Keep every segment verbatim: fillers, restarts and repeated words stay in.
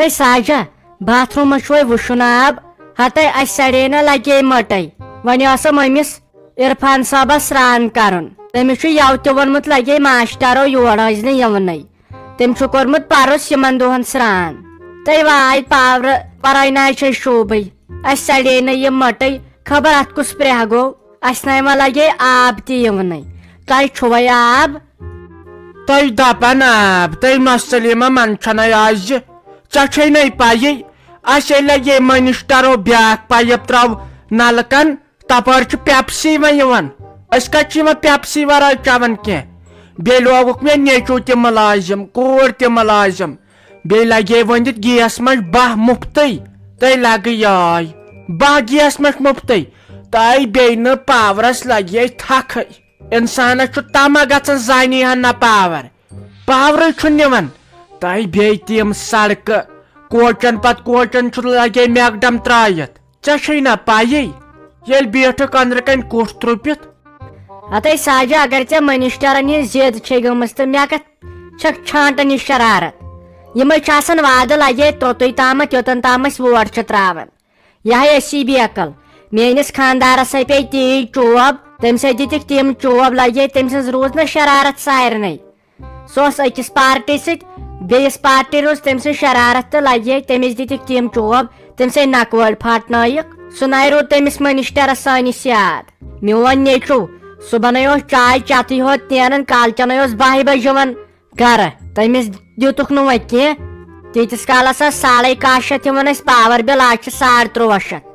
تہٕ ساجہ، باتھ روٗمس چھُے وُشُن آب۔ ہتے اسہِ سڑے نہ لگے مٹے۔ وۄنۍ ٲسٕم أمِس عرفان صٲبس سرٛان کرُن۔ تٔمِس چھُ یَوٕ تہِ ووٚنمُت لگے ماشٹرو یور ٲسۍ نہٕ یِونٕے۔ تٔمۍ چھُ کوٚرمُت پرُس یِمن دۄہن سرٛان۔ تہٕ واے پاورٕ پرٲے نہ چھے شوٗبٕے۔ اسہِ سڑے نہٕ یہِ مٹے، خبر اتھ کُس پرٛاہ گوٚو۔ اسہِ نَے وۄنۍ لگے آب تہِ یِونٕے۔ تۄہہِ چھُوے آب؟ تۄہہِ دپان آب، تۄہہِ نۄشہِ سلیمہ من چھنَے آز۔ ژےٚ چھے نَے پَیی، اَسے لگے منسٹرو بیٛاکھ پایپ ترٛاو نلکن، تپٲرۍ چھُ پیپسی وۄنۍ یِوان۔ أسۍ کتہِ چھِ یِوان پیپسی ورٲے چٮ۪وان کینٛہہ؟ بیٚیہِ لوگُکھ مےٚ نیٚچو تہِ مُلازِم، کوٗر تہِ مُلازِم، بیٚیہِ لگے ؤنِتھ گیس منٛز باہ مُفتٕے۔ تۄہہِ لگہٕ یاے، باہ گیس منٛز مُفتٕے۔ تۄہہِ بیٚیہِ نہٕ پاورس لگے تھکھٕے۔ انسانس چھُ تمہ گژھان زانی ہن نہ پاور، پاورٕے چھُ نِوان۔ تۄہہِ بیٚیہِ تِم سڑکہٕ، کوچن پتہٕ کوچن چھُ لگے میکڈم ترٲیِتھ۔ ژےٚ چھے نہ پَیی، ییٚلہِ بیٖٹھٕکھ أنٛدرٕ کنۍ کُٹھ ترٛوپِتھ؟ ہتے ساجہ، اگر ژےٚ منسٹرن ہٕنٛز ضد چھے گٔمٕژ تہٕ مےٚ کتھ چھکھ چھانٹن یہِ شرارت؟ یِمے چھِ آسان وعدٕ لگے توٚتُے تامتھ، یوٚتن تام أسۍ ووٹ چھِ ترٛاوان۔ یہِ ہاے أسی بیکل۔ میٲنِس خاندارس ہے پیٚیہِ تی چوب، تٔمۍ سٕے دِتِکھ تِم چوب، لگے تٔمۍ سٕنٛز روٗز نہ شرارت سارنٕے۔ سُہ اوس أکِس پارٹی سۭتۍ، بیٚیِس پارٹی روٗز تٔمۍ سٕنٛز شرارت تہٕ لگے تٔمِس دِتِکھ تِم چوب، تٔمۍ سٕے نکوٲڑۍ پھاٹنٲیِکھ۔ سُہ نَے روٗد تٔمِس منسٹرس سٲنِس یاد۔ میون نیٚچو، صُبحنَے اوس چاے چٮ۪تھٕے ہوت تینان، کالچنَے اوس باہہِ بجہِ یِوان گرٕ۔ تٔمِس دِتُکھ نہٕ وۄنۍ کینٛہہ۔ تیٖتِس کالس ٲس ساڑے کاہ شیٚتھ یِوان اَسہِ پاور بِل، آز چھِ ساڑ تُرٛواہ شیٚتھ۔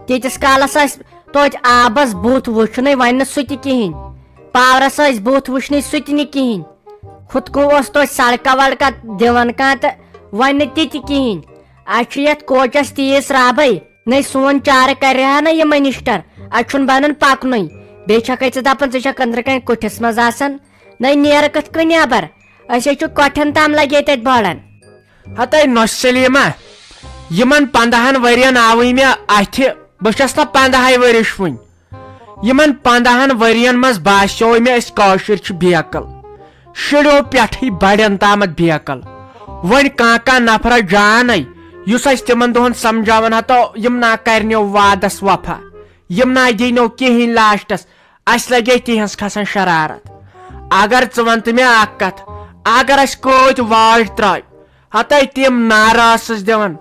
تیٖتِس کالس ٲسۍ توتہِ آبس بُتھ وٕچھنُے، وۄنۍ نہٕ سُہ تہِ کِہیٖنۍ۔ پاورس ٲسۍ بُتھ وٕچھنٕے، سُہ تہِ نہٕ کِہیٖنۍ۔ خود کو اوس توتہِ سڑکہ وڑکہ دِوان کانٛہہ تہٕ وۄنۍ نہٕ تہِ تہِ کِہیٖنۍ۔ اَسہِ چھُ یَتھ کوچس تیٖژ رابٕے، نَے سون چارٕ کرِ ہا نہ یہِ منسٹر، اَسہِ چھُنہٕ بنان پکنُے۔ بیٚیہِ چھکھے ژٕ دپان ژٕ چھکھ أنٛدرٕ کنہِ کُٹھِس منٛز آسان، نَے نیرٕ کِتھ کٔنۍ نٮ۪بر؟ أسۍ ہے چھِ کۄٹھٮ۪ن تام لگے تتہِ بڑان۔ ہتے نۄشہِ سلیمہ، یِمن پندہن ؤرین آوٕے مےٚ اتھِ، بہٕ چھس نہ پندہے ؤرِش وُنہِ۔ یِمن پندہن ؤرین منٛز باسیوو مےٚ أسۍ کٲشِر چھِ بیکل، شُریو پٮ۪ٹھٕے بڑٮ۪ن تامتھ بیکل۔ وۄنۍ کانٛہہ کانٛہہ نفرا جانے، یُس اسہِ تِمن دۄہن سمجھاوان ہتو، یِم نا کرنیو وعدس وفا، یِم نا دِنیو کِہینۍ لاسٹس۔ اسہِ لگے تِہنٛز کھسان شرارت۔ اگر ژٕ ون تہٕ مےٚ اکھ کتھ، اگر اسہِ کٲتۍ واج ترٛٲے، ہتے تِم نعرٕ ٲسٕس دِوان،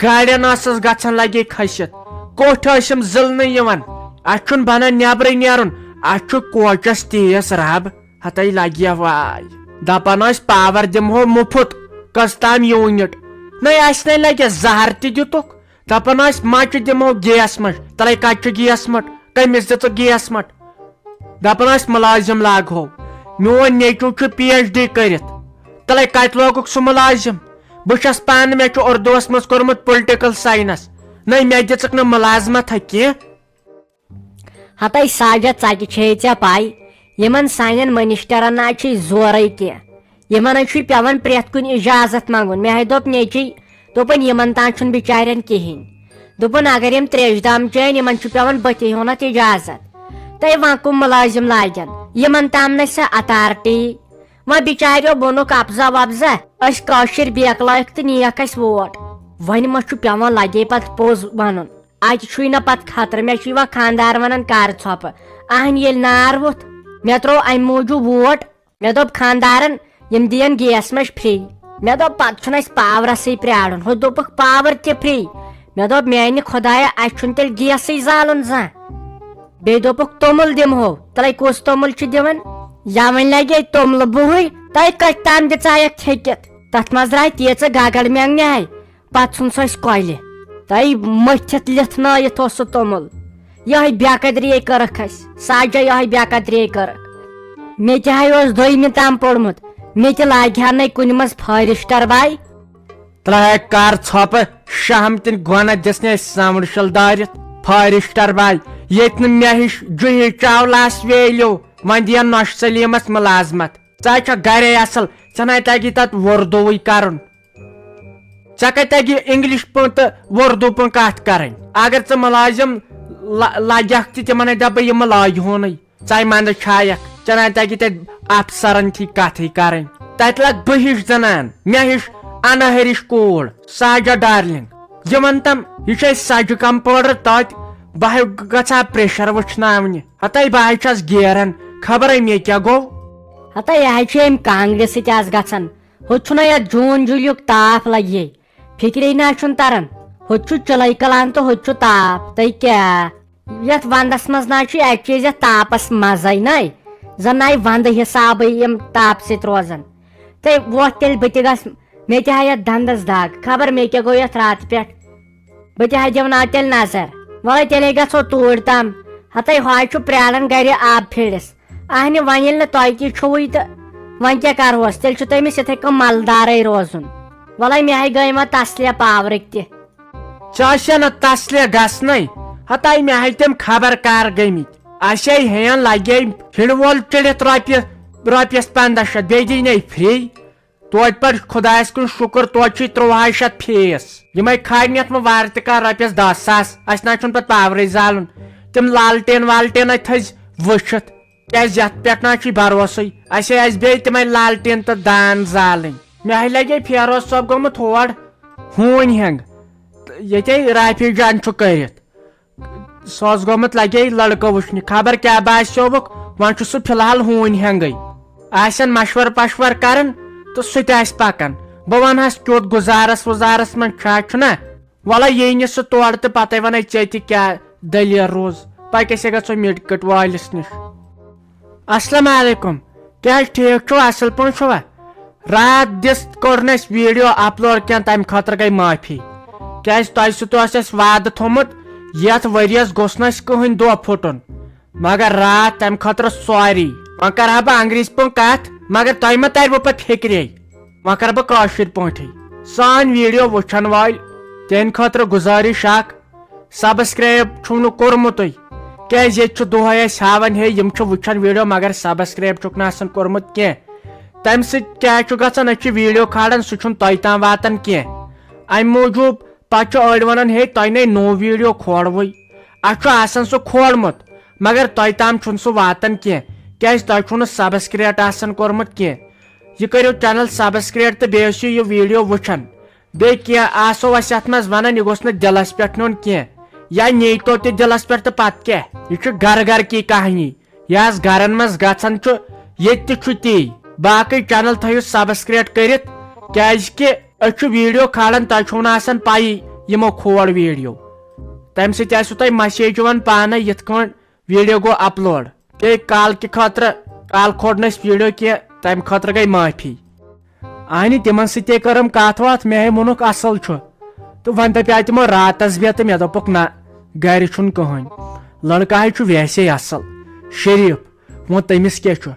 گاڑٮ۪ن ٲسٕس گژھان لگے کھٔسِتھ، کوٚٹھۍ ٲسِم زٕلنہٕ یِوان۔ اسہِ چھُنہٕ بنان نٮ۪برٕے نیرُن، اسہِ چھُ کوچس تیٖژ رب، ہتے لگہِ واے۔ دپان ٲسۍ پاور دِمہو مُفت، کٔژ تام یوٗنٹ، نَے اسہِ نَے لگہِ زہر تہِ دِتُکھ۔ دپان ٲسۍ مچہِ دِمو گیس مچ، تلے کتہِ چھُ گیس مٹ، کٔمِس دِژٕ گیس مٹ؟ دپان ٲسۍ مُلازِم لاگہو۔ میون نیٚچو چھُ پی ایچ ڈی کٔرِتھ، تلے کتہِ لوگُکھ سُہ مُلازِم؟ بہٕ چھَس پانہٕ، مےٚ چھُ اردوس منٛز کوٚرمُت پُلٹِکل ساینس، نَے مےٚ دِژٕکھ نہٕ مُلازمتھا کینٛہہ۔ ہتے ساجد، ژتہِ چھے ژےٚ پے، یِمن سانٮ۪ن منسٹرن نہ چھُے زورے کینٛہہ۔ یِمن ہے چھُے پٮ۪وان پرٛٮ۪تھ کُنہِ اجازت منٛگُن۔ مےٚ ہے دوٚپ نیٚچی، دوٚپُن، یِمن تام چھُنہٕ بِچارٮ۪ن کِہیٖنۍ۔ دوٚپُن، اگر یِم تریش دام چٮ۪ن، یِمن چھُ پٮ۪وان بٔتھِ ہیوٚنتھ اجازت۔ تہٕ وۄنۍ کٕم مُلٲزِم لاگن؟ یِمن تام نہ چھےٚ اتھارٹی۔ وۄنۍ بِچاریو بوٚنُکھ اپزا وپزا، أسۍ کٲشِر بیکلٲیِکھ تہٕ نِیَکھ اَسہِ ووٹ۔ وۄنۍ ما چھُ پٮ۪وان لگے پتہٕ پوٚز ونُن؟ اتہِ چھُے نہ پتہٕ خطرٕ، مےٚ چھُ یِوان خانٛدار ونان، کر ژھۄپہٕ، اہن ییٚلہِ نار ووٚتھ۔ مےٚ ترٛوو امہِ موٗجوٗب ووٹ۔ مےٚ دوٚپ خانٛدارن، یِم دِین گیس مچ فری۔ مےٚ دوٚپ، پتہٕ چھُنہٕ اسہِ پاورسٕے پرٛارُن۔ ہُہ دوٚپُکھ، پاور تہِ فری۔ مےٚ دوٚپ، میانہِ خۄدایا، اسہِ چھُنہٕ تیٚلہِ گیسٕے زالُن زانٛہہ۔ بیٚیہِ دوٚپُکھ، توٚمُل دِمہو۔ تلے کُس توٚمُل چھُ دِوان؟ یا وۄنۍ لگے توٚملہٕ بُہٕے۔ تۄہہِ کتہِ تام دِژایکھ تھیٚکِتھ؟ تتھ منٛز درٛاے تیٖژٕ گگر مٮ۪نٛگنہِ ہاے۔ پتہٕ ژھُن سُہ اسہِ کۄلہِ۔ تۄہہِ مٔتھِتھ لِتھنٲیِتھ اوس سُہ توٚمُل۔ یِہوٚے بے قدری کٔرٕکھ اسہِ۔ ساجہ، یِہوٚے بے قدری کٔرٕکھ۔ مےٚ تہِ ہاے اوس دوٚیمہِ تام پوٚرمُت۔ مےٚ تہِ لاگہِ ہا نَے کُنہِ منٛز فارسٹر باے۔ ترٛاے کر ژھۄپہٕ، شہمتٕنۍ گۄنہ دِژ نہٕ اسہِ ساوُنٛڈ شل دٲرِتھ۔ فارسٹر باے، ییٚتہِ نہٕ مےٚ ہِش جُہی چاولاس ویلیو، وۄنۍ دِین نۄشہِ سلیمس مُلازمت۔ ژٕ ہاے چھکھ گرے اصل، ژےٚ نَے تگی تتھ وردوٕے کرُن۔ ژےٚ کتہِ تگہِ انگلش پٲٹھۍ تہٕ وردو پٲٹھۍ کتھ کرٕنۍ؟ اگر ژٕ مُلازِم ل-، لگکھ تہِ، تِمن ہے دپہٕ بہٕ، یہِ مہٕ لٲگۍ ہونٕے۔ ژے منٛدٕ چھایکھ، ژےٚ نَے تگہِ تتہِ افسرن تھی کتھٕے کرٕنۍ۔ تتہِ لگ بہٕ ہِش زنان، مےٚ ہِش انہرِش کوٗر ساجہ ڈارلنگ۔ یہِ وَن تم، یہِ چھے سجہِ کم پٲڑ تتہِ، بہٕ ہے گژھٕ ہا پریشر وٕچھناونہِ۔ ہتے بہٕ ہے چھس گیران، خبرے مےٚ کیٛاہ گوٚو۔ ہتے یہِ ہے چھُ امہِ کانگرِ سۭتۍ آز گژھان۔ ہُتہِ چھُنہ یتھ جوٗن جوٗلیُک تاپھ لگہِ ہے۔ فکرے نہ چھُنہٕ تران۔ ہُتہِ چھُ چِلے کلان تہٕ ہُتہِ چھُ تاپھ۔ تہٕ کیٛاہ؟ یتھ ونٛدس منٛز نہ چھُ اکہِ چیٖزِ یتھ تاپس مزے نَے۔ زن نَے ونٛدٕ حسابٕے یِم تاپہٕ سۭتۍ روزان۔ تہٕ وۄتھ تیٚلہِ بہٕ تہِ گژھٕ، مےٚ تہِ ہا یتھ دندس دگ، خبر مےٚ کیٛاہ گوٚو یتھ راتہٕ پٮ۪ٹھ۔ بہٕ تہِ ہا دِمہٕ ناو تیٚلہِ نظر۔ وَلَے تیٚلے گژھو توٗرۍ تام۔ ہتے ہۄے چھُ پرٛاران گرِ آب پھِرِس۔ اہنہِ، وۄنۍ ییٚلہِ نہٕ تۄہہِ تہِ چھُوٕے تہٕ وۄنۍ کیٛاہ کرہوس؟ تیٚلہِ چھُ تٔمِس یِتھَے کٔنۍ ملدارے روزُن۔ وَلَے مےٚ ہے گٔے وۄنۍ تسلیا پاورٕکۍ تہِ۔ ژےٚ آسیا نہٕ تسلیا گژھنَے؟ ہتے مےٚ ہے تِم خبر کر گٔمٕتۍ۔ اَسے ہین لگے ہِڑ وول چٔڑِتھ رۄپیہِ، رۄپیَس پنٛداہ شیٚتھ، بیٚیہِ دی نے free۔ توتہِ پٮ۪ٹھ خۄدایَس کُن شُکُر، توتہِ چھُے تُرٛواہے شیٚتھ fees۔ یِمَے کھارنہِ یَتھ منٛز وارِ تہِ کانٛہہ رۄپیَس دَہ ساس، اَسہِ نہ چھُنہٕ پَتہٕ پاورٕے زالُن۔ تِم لالٹین والٹین اَتہِ تھٲزِ وٕچھِتھ، کیٛازِ یَتھ پٮ۪ٹھ نہ چھُے بَروسٕے۔ اَسے آسہِ بیٚیہِ تِمَے لالٹین تہٕ دان زالٕنۍ۔ مےٚ ہے لَگے فیروز صٲب گوٚمُت ہور ہوٗنۍ ہٮ۪نٛگ، تہٕ ییٚتے رافی جان چھُ کٔرِتھ۔ سُہ اوس گوٚمُت لگے لڑکہٕ وٕچھنہِ، خبر کیٛاہ باسیووُکھ۔ وۄنۍ چھُ سُہ فی الحال ہوٗنۍ ہٮ۪نٛگٕے۔ آسن مشور پشور کران تہٕ سُہ تہِ آسہِ پکان۔ بہٕ ونہس کیُتھ گُزارس وُزارس منٛز چھا، چھُنہ؟ وَلہٕ یی نہٕ سُہ تورٕ تہٕ پتے ونَے ژےٚ تہِ کیٛاہ دٔلیٖل روٗز۔ پکھ أسۍ گژھو مِٹ کٔٹ وٲلِس نِش۔ السلام علیکم، کیٛاہ حظ ٹھیٖک چھُوا، اصل پٲٹھۍ چھُوا؟ راتھ دِژ کوٚر نہٕ اَسہِ video upload کینٛہہ، تَمہِ خٲطرٕ گٔے معٲفی۔ کیٛازِ تۄہہِ سۭتۍ اوس اَسہِ وعدٕ تھوٚمُت، یَتھ ؤریَس گوٚژھ نہٕ اَسہِ کٕہٕنۍ دۄہ پھُٹُن۔ مگر راتھ تَمہِ خٲطرٕ sorry۔ وۄنۍ کَرٕ ہا بہٕ انگریٖزۍ پٲٹھۍ کَتھ، مگر تۄہہِ ما تَرِوٕ پَتہٕ فِکرے۔ وۄنۍ کَرٕ بہٕ کٲشِر پٲٹھۍ۔ سٲنۍ video وٕچھَن وٲلۍ، تِہِنٛدِ خٲطرٕ گُزٲرِش اَکھ، subscribe چھُو نہٕ کوٚرمُتُے، کیٛازِ ییٚتہِ چھُ دۄہَے اَسہِ ہاوان، ہے، یِم چھِ وٕچھان video مگر subscribe چھُکھ نہٕ آسان کوٚرمُت کینٛہہ۔ تَمہِ سۭتۍ کیٛاہ چھُ گژھان؟ أسۍ چھِ video کھالان، سُہ چھُنہٕ تۄہہِ تام واتان کینٛہہ۔ اَمہِ موٗجوٗب پَتہٕ چھُ أڑۍ وَنان، ہے، تۄہہِ نے نوٚو video کھولوٕے۔ اَسہِ چھُ آسان سُہ کھولمُت، مگر تۄہہِ تام چھُنہٕ سُہ واتان کینٛہہ، کیٛازِ تۄہہِ چھُو نہٕ subscribe آسان کوٚرمُت کینٛہہ۔ یہِ کٔرِو channel subscribe تہٕ بیٚیہِ ٲسِو یہِ video وٕچھان۔ بیٚیہِ کینٛہہ آسو اَسہِ اَتھ منٛز وَنان، یہِ گوٚژھ نہٕ دِلَس پٮ۪ٹھ نیُن کینٛہہ، یا نیٖتو تہِ دِلَس پٮ۪ٹھ تہٕ پَتہٕ کیٛاہ؟ یہِ چھُ گَرٕ گَرٕ کی کہانی۔ یہِ آز گَرَن منٛز گژھان چھُ، ییٚتہِ تہِ چھُ تی۔ باقٕے channel تھٲیِو subscribe کٔرِتھ، کیٛازِکہِ أسۍ چھُ video کھالان، تۄہہِ چھُو نہٕ آسان پَیی یِمو کھول video۔ تَمہِ سۭتۍ آسِوٕ تۄہہِ message یِوان پانَے یِتھ کٲٹھۍ video گوٚو upload۔ بیٚیہِ کالکہِ خٲطرٕ، کالہٕ کھوٚٹ نہٕ اَسہِ video کینٛہہ، تَمہِ خٲطرٕ گٔے معٲفی۔ اہنہِ، تِمن سۭتۍ تے کٔرٕم کتھ وتھ، مےٚ ہے ووٚنُکھ اصل چھُ۔ تہٕ وۄنۍ دپیاو تِمو راتس بیٚہہ تہٕ مےٚ دوٚپُکھ نہ، گرِ چھُنہٕ کٕہٕنۍ۔ لڑکہٕ ہے چھُ ویسے اصل، شریف۔ وۄنۍ تٔمِس کیٛاہ چھُ؟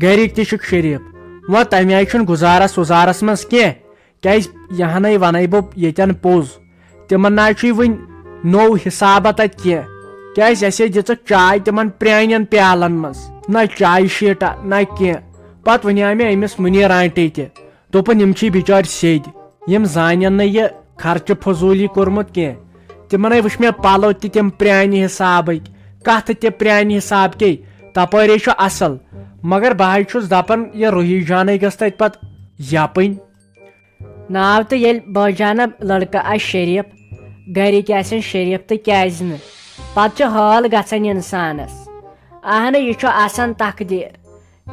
گرِکۍ تہِ چھِکھ شریف۔ وۄنۍ تمہِ آیہِ چھُنہٕ گُزارس وُزارس منٛز کینٛہہ، کیٛازِ یہِ ہنے ونَے بہٕ ییٚتٮ۪ن پوٚز۔ تِمن نہ چھُے وٕنہِ نوٚو حسابہ تتہِ کینٛہہ، کیٛازِ اسے دِژٕکھ چاے تِمن پرٛانٮ۪ن پیالن منٛز، نہ چایہِ شیٖٹا نہ کینٛہہ۔ پتہٕ ونیاو مےٚ أمِس منیٖر آنٹی تہِ، دوٚپُن، یِم چھِ بِچٲرۍ سیٚدۍ، یِم زانن نہٕ یہِ خرچہٕ فضوٗلی کوٚرمُت کینٛہہ۔ تِمن ہے وٕچھ مےٚ پلو تہِ تِم پرٛانہِ حسابٕکۍ، کتھٕ تہِ پرٛانہِ حسابکے۔ تپٲرے چھُ اصل، مگر بہٕ ہے چھُس دپان، یہِ روحی جانٕے گٔژھ تتہِ پتہٕ یپٕنۍ۔ ناو تہٕ ییٚلہِ بٲجانہ لڑکہٕ آسہِ شریف، گرِکۍ آسن شریف تہٕ کیازِ نہٕ؟ پتہٕ چھُ حٲل گژھان انسانس۔ اہنہ، یہِ چھُ آسان تقدیر۔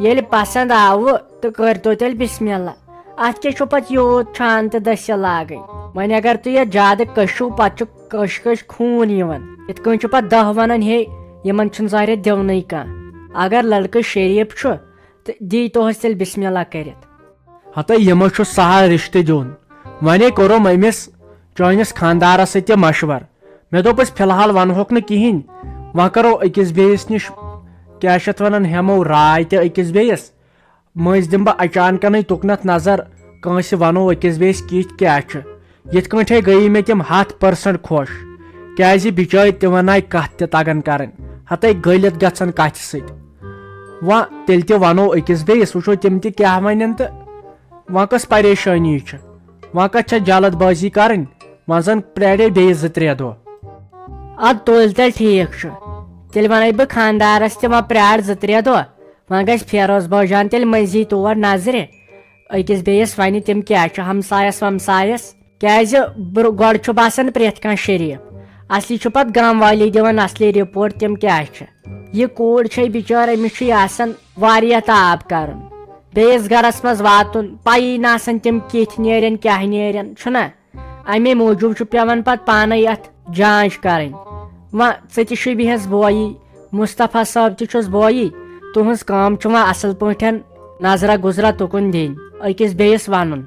ییٚلہِ پسند آوٕ تہٕ کٔرۍتو تیٚلہِ بسم اللہ۔ اتھ کیٛاہ چھُ پتہٕ یوٗت چھان تہٕ دٔسِل لاگٕنۍ؟ وۄنۍ اگر تُہۍ یتھ زیادٕ کٔشِو، پتہٕ چھُ کٔش کٔش خوٗن یِوان۔ یِتھ کٔنۍ چھُ پتہٕ دہ ونان، ہے، یِمن چھُنہٕ ظٲہرہ دِونٕے کانٛہہ۔ اگر لڑکہٕ شریف چھُ، تہٕ دی توہس تیٚلہِ بسم اللہ کٔرِتھ۔ ہتے یِمو چھُ سہل رشتہٕ دیُن۔ ونے کوٚرُم أمِس چٲنِس خاندارس سۭتۍ تہِ مشور۔ مےٚ دوٚپُس، فی الحال ونہوکھ نہٕ کِہینۍ، وۄنۍ کرو أکِس بیٚیِس نِش، کیٛاہ چھِ اتھ ونان، ہٮ۪مو راے تہِ أکِس بیٚیِس۔ مٔنٛزۍ دِمہٕ بہٕ اچانکنٕے تُکنتھ نظر، کٲنٛسہِ ونو أکِس بیٚیِس کِتھۍ کیٛاہ چھِ۔ یِتھ کٲٹھۍ ہے گٔیی مےٚ تِم ہتھ percent خۄش، کیٛازِ بِچٲرۍ تِمن آیہِ کتھ تہِ تگان کرٕنۍ، ہتے گٔلِتھ گژھان کتھِ سۭتۍ۔ وۄنۍ تیٚلہِ تہِ ونو أکِس بیٚیِس، وٕچھو تِم تہِ کیٛاہ ونن تہٕ وۄنۍ کۄس پریشٲنی چھِ؟ وۄنۍ کتھ چھےٚ جلد بٲزی کرٕنۍ؟ وۄنۍ زن پرٛارے بیٚیہِ زٕ ترٛےٚ دۄہ۔ ادٕ تُل تیٚلہِ ٹھیٖک چھُ، تیٚلہِ ونَے بہٕ خانٛدارس تہِ، وۄنۍ پرٛار زٕ ترٛےٚ دۄہ، وۄنۍ گژھِ فیروز بٲجان تیٚلہِ مٔنٛزی تور نظرِ۔ أکِس بیٚیِس وَنہِ تِم کیٛاہ چھِ، ہمسایَس ومسایَس۔ کیٛازِ بر-، گۄڈٕ چھُ باسان پرٛٮ۪تھ کانٛہہ شریٖف، اصلی چھُ پتہٕ گام والی دِوان اصلی رپورٹ تِم کیٛاہ چھِ۔ یہِ کوٗر چھے بِچٲر، أمِس چھُ یہِ آسان واریاہ تاب کرُن، بیٚیِس گرس منٛز واتُن، پَیی نہٕ آسان تِم کِتھۍ نیرن کیٛاہ نیرن، چھُنہ؟ اَمے موٗجوٗب چھُ پٮ۪وان پتہٕ پانے اَتھ جانچ کرٕنۍ۔ وۄنۍ ژٕ تہِ چھُے بِہِس بویی، مصطفیٰ صٲب تہِ چھُس بویی، تُہنٛز کٲم چھِ وۄنۍ اصل پٲٹھۍ نظرہ گُزرہ تُکُن دِنۍ، أکِس بیٚیِس وَنُن۔